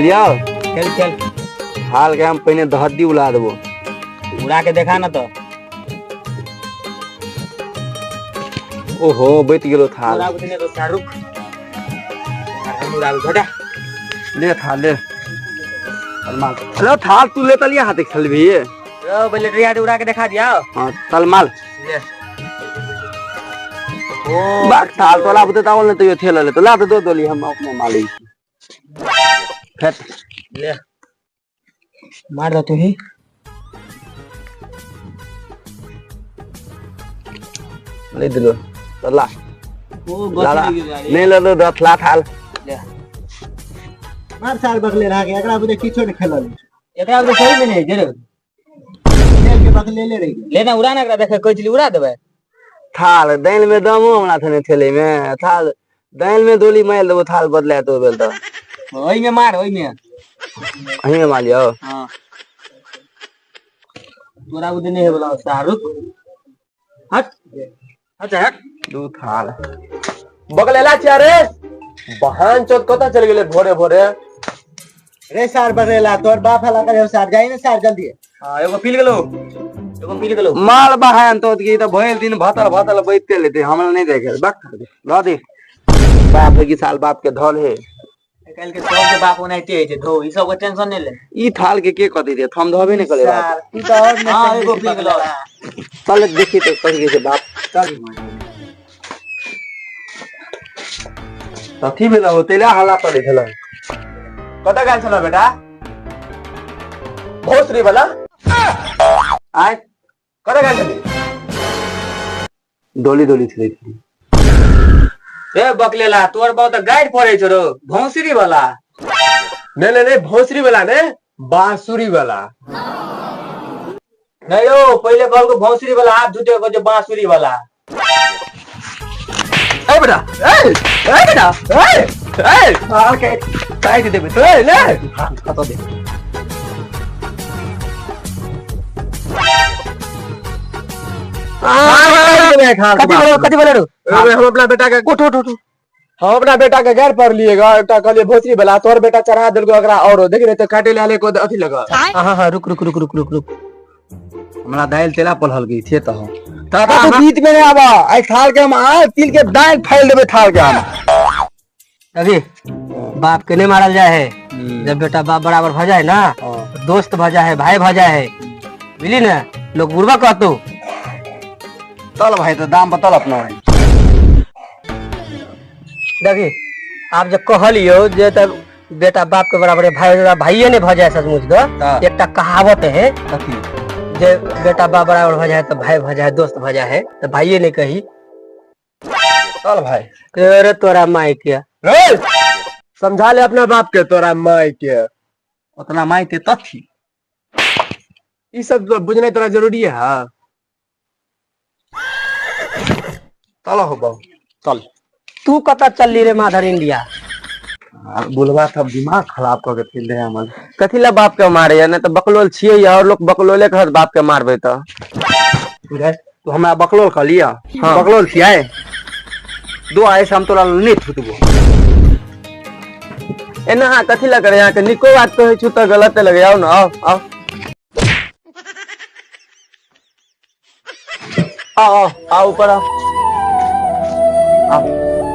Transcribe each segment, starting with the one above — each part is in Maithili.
खेलियो? खेल खेल। थाल के हम पहिने दहद्दी उड़ा देबो। उड़ा के देखा ना तो। ओहो बैठ गेलो थाल। उड़ा के तो शाहरुख। हम उड़ा के ले थाल ले। माल चलो थाल तू ले तलिया हाथ खेलबी। रो बैलेटरी हाथ उड़ा के देखा दिया। हां तल माल ले। ओ बाक थाल तोला बुते तावल ने तो थेल ले तो ला दो दोली हम अपने मालिक। फेट ले मार दो तू ही। ले दिलो तला। ओ लाला नहीं ले दो दथला थाल ले। मार साल बगले रहा के एकरा बुते किछो ने खेलल। एकरा बुते सही में नहीं जरे के बगले ले रही। ले ना उड़ा ना एकरा देखे कोई चीज उड़ा देबे। थाल दाल में दमो हमरा थने थेले में थाल दाल में दोली मार देबो थाल बदला तो बेल तो ओई में मार ओई में अही में मार लियो। हां तोरा बुते नहीं है बोला शाहरुख। हट हट हट दू थाल बगलेला चारे बहन चोद कता चल गेले भोरे भोरे। रे सार बगलेला तोर बाप हला करे सार जाई ना सार जल्दी। हां एगो पील गेलो एगो पील गेलो माल बहन तो की त भइल दिन भतल भतल बैठते लेते हमरा नहीं देखे बक ल दे बाप की साल बाप के धल है। काल के सब के बाप ओनाइते है जे धो ई सब के टेंशन नहीं ले। ई थाल के कथि दे हम धोबे नहीं करे बाप तू तो और हां एगो पील गेलो। चल देखी तो कहि के बाप चल तथी भेल होते ला हला करे छल। कत गेल छल बेटा भोसरी वाला? आय कत गेल छली? डोली डोली छलै। ए बकलेला तोर बाप त गाइड पड़े छौ रो भौंसरी वाला। नहीं नहीं नहीं भौंसरी वाला ने बांसुरी वाला। नहीं यो पहले कहल को भौंसरी वाला आप झूठे को जो बांसुरी वाला। ए बेटा ए ए बेटा ए ए थाल के काट देबे तो ए ले खत दे। कथि बोलो कथि बोलो रो? हम अपना बेटा के उठ उठ उठ हम अपना बेटा के घर पर लिएगा एकटा कहलिए भोसरी वाला तोर बेटा चढ़ा देलको एकरा औरो देख रे तो काटे ले को अथी लगा। हां हां रुक रुक रुक रुक रुक रुक हमरा दाल तेला पलहल गई छे त ताता तो बीच में नहीं आवा आई थाल के हम आ तिल के दाल फैल देबे थाल के हम। अभी बाप के नहीं मारल जाए है। जब बेटा बाप बराबर भ जाए ना दोस्त भ जाए है भाई भ जाए है बुझली ना लोग बुढ़वा कहतो। चल भाई तो दाम बतल अपना भाई। देखी आप जब कहलियो जे तब बेटा बाप के बराबर भाई भाइये नहीं भ जाए सचमुच के एकटा कहावत है कथी जे बेटा बाप बराबर भ जाए तो भाई भ जाए दोस्त भ जाए तो भाइये नहीं कही। चल भाई अरे तोरा माई के रे समझा ले अपना बाप के तोरा माई के उतना माई ते तथी ई सब बुझना तोरा जरूरी है। हां चल हो बाबू चल तू कत चलली रे माधर इंडिया? बोलबा तब दिमाग खराब क के फेल दे हमर। कथी ला बाप के मारे या नहीं तो बकलोल छियै और लोग बकलोले कहत बाप के मारबे त तू हमरा बकलोल कहलिया? हाँ। बकलोल छियै दो आए से हम तोरा नहीं थुतबो। एना अहाँ कथी ला करे अहाँके निको बात कहै छु त गलत लगे। आउ न आउ आउ आओ आओ आओ ऊपर आओ आओ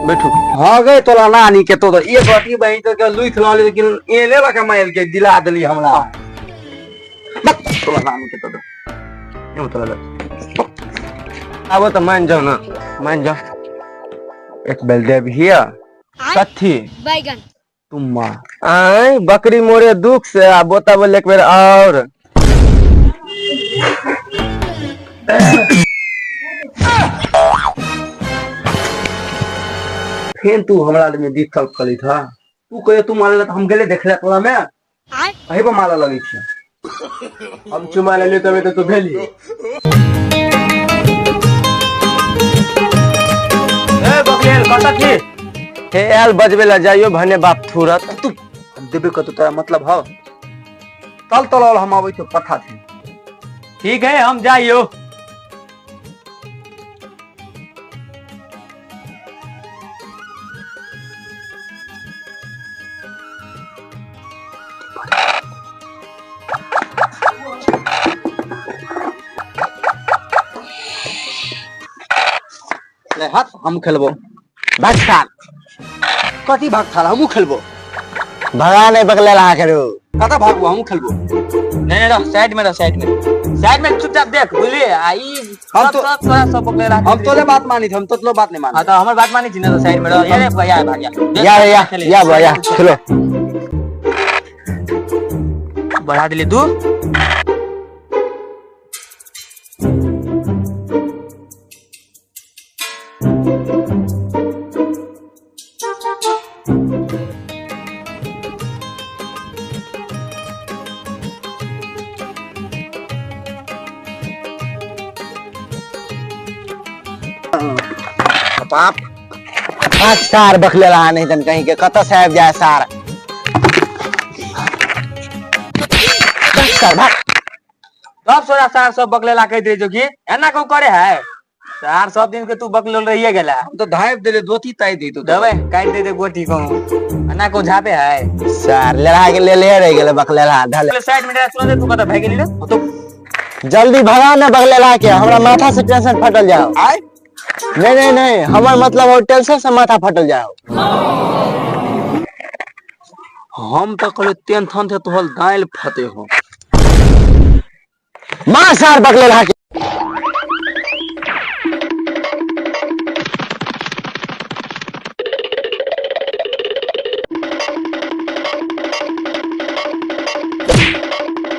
बैठू। हाँ गए तोरा नानी के तो एक रोटी बही तो के लुइथ लऽ लेकिन एने लके मार के दिला देली हमरा। तोरा नानी के तो एम तोरा ले। आबो तो मान जाओ ना मान जाओ। एक बेल देब हिया कथी बैगन तुम माँ आय बकरी मोरे दुख से आ बोता बोले एक बेर और फेन तू हमरा में दिक्कत करी था तू कहे तू मारे हम गेले देखले तोरा में अही पर मारे लगे छी। हम चुमा लेलियो तबे तो तू भेली। ए बकलेल कत छी? हे आयल बजबे ला जाइयो भने बाप थुरत। तू हम देबे कत तोरा मतलब हौ? तल तल हम आबै छौ कथा छै। ठीक है हम जाइयो। ले हट, हम खेलबो। भाग सार। कथी भाग थाला, हमहू खेलबो। भगा नहीं बकले रहा करू। कता भागबो, हमहू खेलबो। नहीं नहीं, रह साइड में, रह साइड में, साइड में चुपचाप देख, बुझलिए? आ ई हम सब तो सब तोरा सब बकले रहा। हम तोले बात मानी थी, हम तो तोले बात नहीं हां मानी। तो हमर बात मानी छी ना, तो साइड में रह। ये रे भैया, भाग्या देख, या या खेले। या भैया खेलो। बढ़ा दिली दू। बाप भाग सार, बकले रहा नहीं तन कहीं के कत से आबि जाए सार। भाग सार भाग। सब सोरा सार सब बकलेला कह दे जो कि एना को करे है सार। सब दिन के तू बकलोल रहिए गेला। हम तो धाइप देले धोती ताई दी तो दबे काट दे दे गोटी कहूं, एना को झापे है सार लड़ा के ले ले रह गेले बकले रहा धले। साइड में सुन दे, तू कत भाग गेली रे? तो जल्दी भगा ना बकले रहा के, हमरा माथा से टेंशन फटल जाओ। आय नहीं नहीं नहीं, हमर मतलब हो टेंशन से माथा फटल जाओ। हम तो कहले टेंशन थे तोहल दाइल फते हो। मार सार बकले रहा के।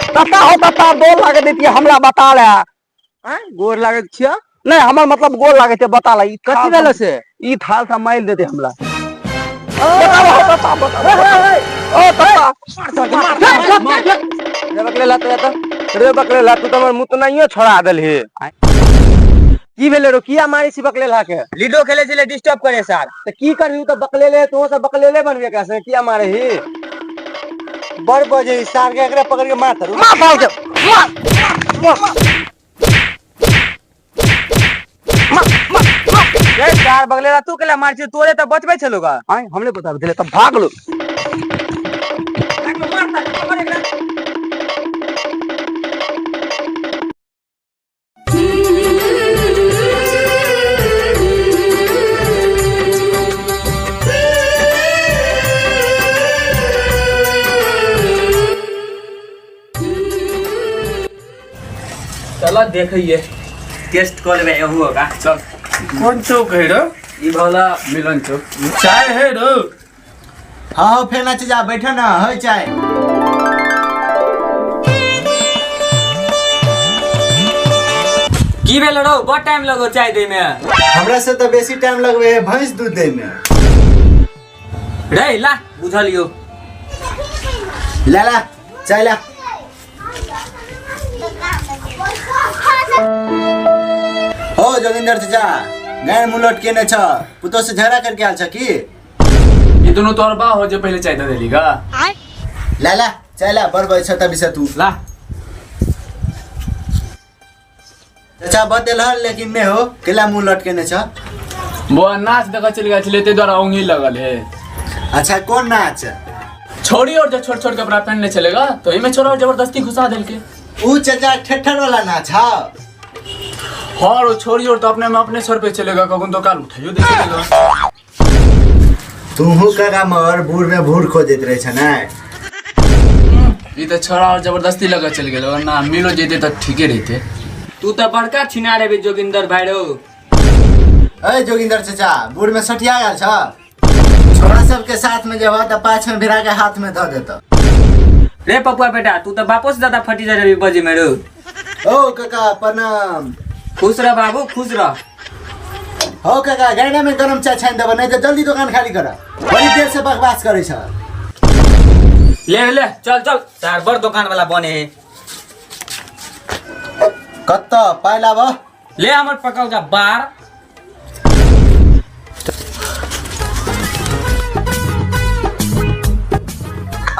तता हो तता गोर लागे देती हमरा बता ले। हैं गोर लागे छिया? नहीं, हमर मतलब गोर लागे छै बता ले। ई कथी भेलो से? ई थाल से माइल देते हमरा। बताओ हो तता, बताओ ओ तता। रे बकले ला तो रे बकले ला, तू तो हमर मुँह तो नहियो छोड़ा देलही। की भेले रो, किया मारी छी बकले ला के? लीडो खेले छले डिस्टर्ब करे सार। त की करबी, उ त बकले ले, तो सब बकले ले बनबे कैसे, किया मारे ही? बड़ बजे सार के एकरा पकड़ के मार तरू। मार सार के, मार मार मार मार। रे सार बगले ला तू केला मार छी? तोरे त बचबै छलो गा। आय हमने बता देले तब भाग लो। चलो देखिए टेस्ट कर लेबे एहू होगा। चल कौन चौक है रो? ई भला मिलन चौक। चाय है रो? हाँ फेना चीजा बैठो ना, है चाय। की भेल रो, बड़ टाइम लगो चाय दे में? हमरा से तो बेसी टाइम लगबे है भैंस दूध दे में। रे ला बुझलियो। ला ला चाय ला। हो जोगिंदर चाचा, गाय मुलट केने छ, पुतो से झगड़ा करके आल छ की? ये दोनों तोर बा हो जे पहले चाय दे देली गा। ला ला चाय ला, बड़ बड़ छ तभी से तू। ला चाचा बतेल हल लेकिन ने हो केला मुंह लटकेने छ? बुआ नाच देखा चल गेल छले ते द्वारा ओंगी लगल है। अच्छा कौन नाच? छोड़ी और जो छोट छोट कपड़ा पहनने चलेगा तो एमे छोरा और जबरदस्ती घुसा देलके। ऊ चाचा ठेठर वाला नाच। हां और वो छोड़ी और तो अपने में अपने सर पे चलेगा, कखन तो काल उठाइयो दे चलेगा। तुहू काका मगर भूर में भूर खोजैत रहे छ ना। ई तो छोरा और जबरदस्ती लगा चल गेल, और ना मिलो जेते त ठीके रहते। तू तो बड़का छिना रे जोगिंदर भाई रो। ए जोगिंदर चाचा, बूढ़ में सठिया गेल छ, छोरा सब के साथ में जब त पाछ में भिरा के हाथ में ध देत। रे पपुआ बेटा, तू तो बापो से ज्यादा फटी जा रे बजे में रो। ओ काका प्रणाम। खुश रह बाबू, खुश रह। हो काका, गैना में गरम चाय छानि देब, नहीं तो जल्दी दुकान खाली कर, बड़ी देर से बकवास करे छ। ले ले चल चल, तार बड़ दुकान वाला बने है। कत पाइ लाब? ले हमर पकड़ का बार।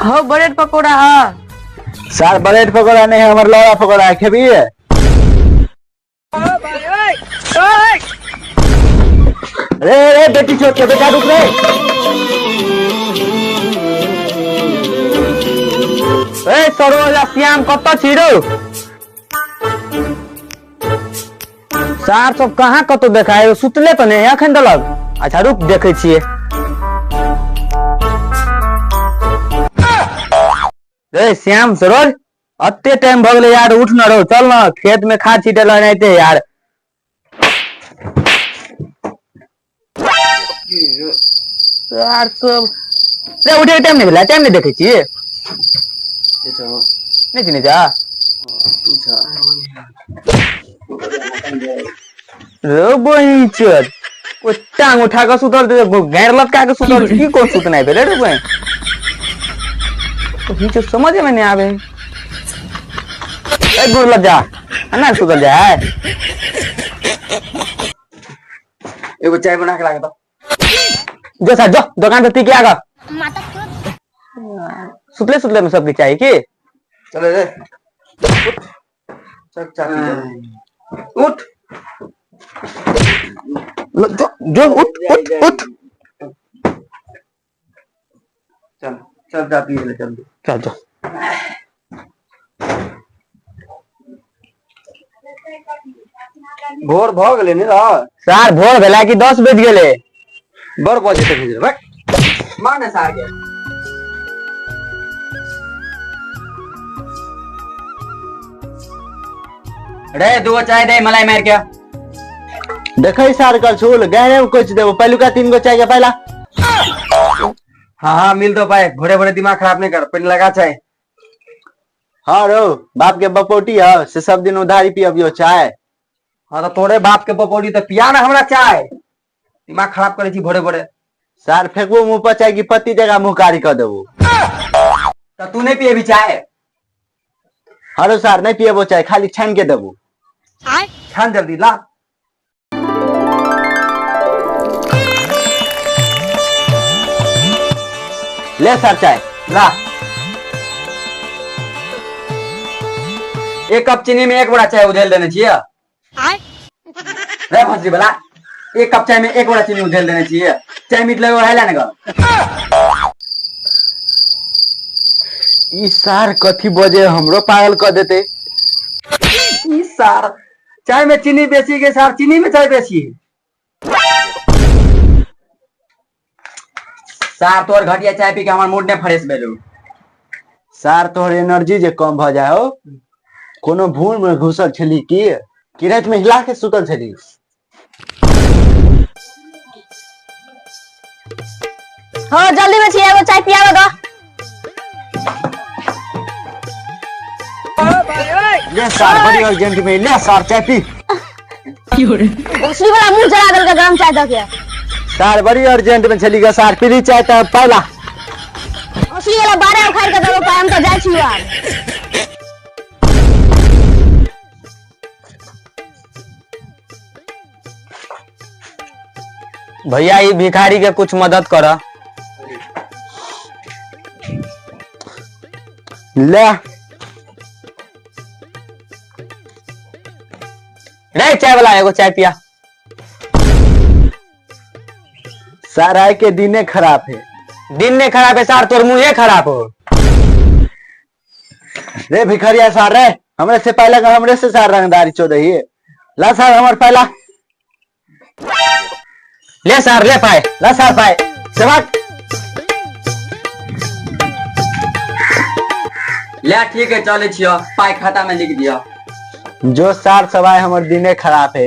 हो ब्रेड पकौड़ा। हाँ सर ब्रेड पकौड़ा नहीं है, हमर लौड़ा पकौड़ा है, खेबी? रे रे बेटी छोड़ के बेटा रुक रे। ए सरोज आ श्याम कत छी रो? सार सब कहाँ कतौ देखाय सुतले तऽ नहि अखन तलक। अच्छा रुक देखै छियै। रे श्याम सरोज, अते टाइम भऽ गेलै यार, उठ न रहो, चल न खेत में खाद छीटे लए एनाहिते यार। यार सब रे उठे के टाइम नहीं भेलै, टाइम नहीं देखै छियै। नहीं चिन्है छह? रे बहिनचोद, ओ टांग उठा के सुतल दे, गैर लटका के सुतल, की कोन सुतनाइ भेलै रे बहिन? बहिनचोद समझे में नहीं आवे। ए गुड़ लग जा, ना सुतल जाए। एगो चाय बना के लागे तो। जो सर जो दुकान से पी के आगा। सुतले सुतले में सबके चाहिए की? चले रे। चल चाय पी ले। उठ। लो, जो, जो, उठ, उठ, उठ। चल, चल चाय पी ले, चल। चल, चल। भोर भ गेलै ने रे? सार भोर भेला कि 10 बज गेलै? बड़ बजे तक भेज रे। मार ने सार के। रे दूगो चाय दे मलाई मार के। देखै सार कर छूल गहरे में कोच देबो, पहिलुका 3 गो चाय के पहला। हाँ हाँ मिल तो पाए, भोरे भोरे दिमाग खराब नहीं कर, पेन लगा चाय। हाँ रो बाप के बपौटी है से सब दिन उधारी पियबियो चाय। हाँ तो तोरे बाप के बपौटी तो पिया ना हमरा चाय, दिमाग खराब करे छी भोरे भोरे। सार फेंकबो मुंह पर चाय की पत्ती जगह मुंह कारी कर देबो। तो तू नहीं पिएबी चाय? हरो सार नहीं पिएबो चाय, खाली छान के देबो। छान जल्दी ला। ले सर चाय ला। 1 कप चीनी में 1 बड़ा चाय उधेल देने छियै। रे भोसड़ी वाला, 1 कप चाय में 1 बड़ा चीनी उधेल देने छियै, चाय मीठ लगो है ना ग। ई सार कथी बजे हमरो पागल क देते। ई सार चाय में चीनी बेसी के सार चीनी में चाय बेसी है। सार तोर घटिया चाय पी के हमर मूड ने फ्रेश भेलू। सार तोहर एनर्जी जे कम भ जाय हो, कोनो भूल में घुसल छली की कि रात में हिला के सुतल छली? हाँ जल्दी में छी एगो चाय पियावे दो। ले सार बड़ी अर्जेंट में ले सार चाय पी। भोसड़ी वाला मुंह जला देलकै गरम चाय दऽ के। सार बड़ी अर्जेंट में छली ग सार, पीली चाय त पहला। भोसड़ी वाला 12 उखाड़ के देबो पाय, हम त जाइ छी आब। भैया ई भिखारी के कुछ मदद कर। ले रे चाय वाला एगो चाय पिया। सार आय के दिने खराब है। दिन ने खराब है सार, तोर मुँहे खराब हो। रे भिखारिया सार रे, हमरे से पहला का हमरे से सार रंगदारी चोदही है। ला सार हमर पहला। ले सार ले पाए, ला सार पाए सेवक। ले ठीक है चले छियो, पाई खाता में लिख दियो। जो सार सवाय हमर दिने खराब है।